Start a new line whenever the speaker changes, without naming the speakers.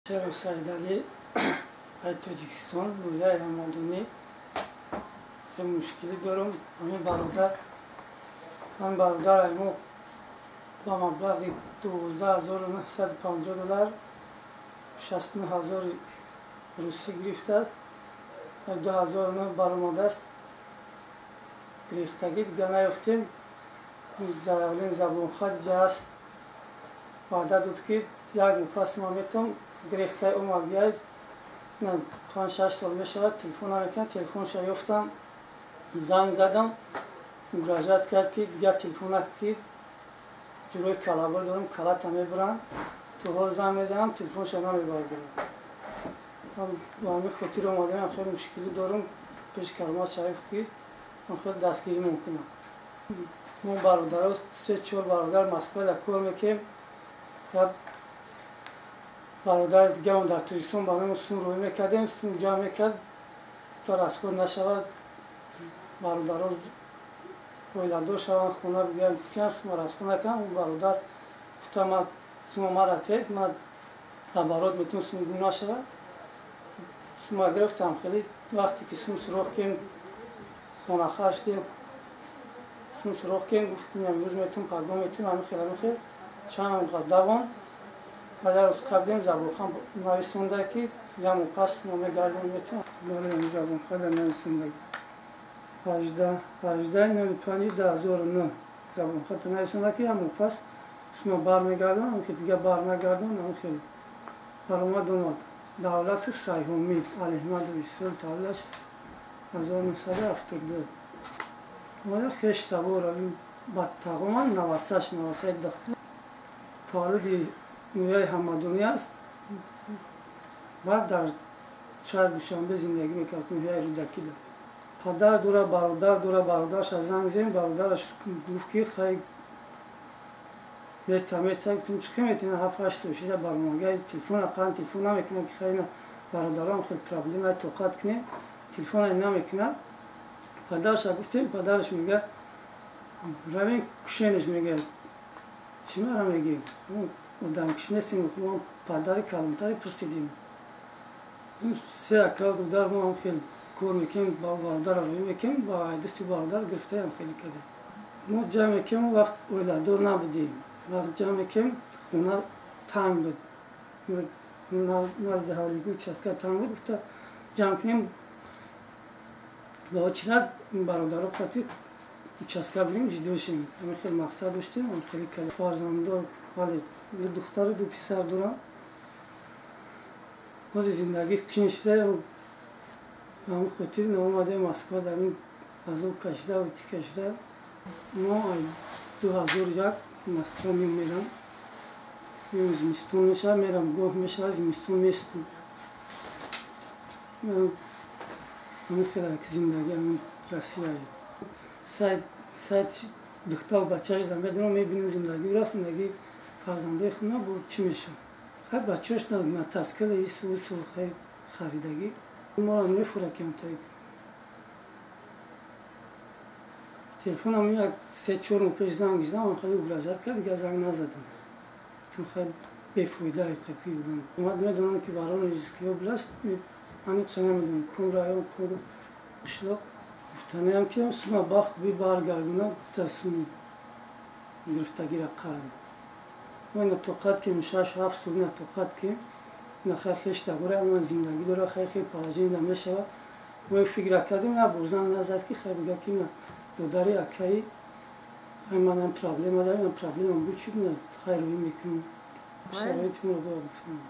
Шеров Саидалӣ, ай Тоҷикистон, ноҳияи Ҳамадонӣ. Хеле мушкилӣ дорам. Ҳамин бародар, ҳамин бародар ай мо ба маблағи 12 950 доллар, 69 ҳазори русӣ гирифтааст. 2009 баромадааст. Гирифтагӣ дига наёфтем. Заявление забонхат ҷа аст. Ваъда дод, ки як моҳ пас ма метавон. Гирифтаи омадгиай 5-6 сол мешавад, телефон намекунад. Телефонша ёфтам, занг задам, угрожать кард, ки дигар телефон накунӣ, ҷурои калабор дорам, калата мебаранд. То ҳол занг мезанам, телефонша намебардорад. Ба ҳамин хотир омадаам. Хеле мушкилӣ дорам. Пеш Каромат Шариф, ки хеле дастгирӣ мумкинам. Мо бародаро, се чор бародар Москвада кор мекунем. Як бародари дигаамон дар Тоҷикистон ба номи сум рӯй мекардем, сум ҷамъ мекард, то расход нашавад, бародаро оиладор шаванд, хона бигиранд, сума расход накунанд. Он бародар гуфта: «Ма сума мара тед, ма оборот метавон, сум гум нашавад». Сума гирифтам. Хеле вақте ки сум суроғ кем, хонахар шудем, сум суроғ кем, гуфт: «Имрӯз метавон, пагоҳ метавон». Ҳамин хел, ҳамин хел чанд қадр давон. Як рӯз қаблем забонхан нависонда, ки як моҳ пас мо мегардем, метавон. Бале, забонхада нависондаги 18.05.2009 забонхата нависонда, ки як моҳ пас сума бармегардон. Ҳамин хел дига барнагардон. Ҳамин хел баромад омад. Давлатов Сайҳомид Алиҳмадович, соли таваллудаш 1972. Оя хеш табор бадтағоман, навасаш, навасаи дахту, таваллуди ноҳияи Ҳамадонӣ аст, баъд дар шаҳри Душанбе зиндагӣ мекард, ноҳияи Рӯдакида. Падар дора, бародар дора. Бародараша занг зем, бародараш гуфт, ки хай, мета, мета. Гуфтем: «Чӣ хел метавонад? 7-8 сол шида баромага, телефон ақаллан телефон намекунад, ки хай, бародарам хел проблема, тоқат кунем». Телефона намекунад. Падараша гуфтем, падараш мега: «Равем, кушенеш». Мега: «Чӣ мара мегӣ? Одамкиш нестем». Мо падари калонтаре пурсидем. Се ака додар, мо ҳам хел кор мекунем, ба бародара рӯй мекунем, ба дасти бародар гирифтаам. Хеле кардем, мо ҷамъ мекунем. Вақт оиладор набудем. Вақт ҷамъ мекунем, хона танг буд, назди ҳавлигӣ участка танг буд. Гуфта ҷамъ кунем, ба очират бародаро қати участка бигирем, ҷиддӣ шем. Ҳамин хел мақсад доштем, ҳамин хеле кардем. Фарзанддор, вале ду духтару ду писар дорам. Ҳозир зиндагӣ қин шуда, ҳамин хотир наомадем Москва, дар ин азоб кашида, чиз кашида. Мо 2001 Москва меомедам. Зимистон мешавад, мерам, гоҳ мешавад, зимистон местум. Ҳамин хел зиндагӣ, ҳамин Россия. Сайд духтару бачааш медонам, мебинем зиндагиро, зиндагии фарзандои худна буд, чӣ мешавад. Хай, бачааш натаскала ису ису хай харидагӣ моро мефура кемтаи. Телефонам як 3-4 моҳ пеш занг задам, хеле угрожать кард, дигар занг назадам. Гуфтам: «Хай, бефоида қатъи будам». Омад, медонам, ки Воронежский область, аниқша намедонам, кум район, кум қишлоқ. Гуфтаниам, ки сума ба хубӣ баргардонад, та суми гирифтагира қарз. Мо ина тоқат кем, 6-7 сол ина тоқат кем. Ина хай, хешта бора, ман зиндагӣ дора, хай, хел положение мешавад. Мо фикра кардем, як бор занг назад, ки хай, бига, ки ина додари, акаи, хай, манам проблема дорам, проблема буд, шуд, хай, рӯӣ мекунем. Шароити моро бояд бифаҳмам.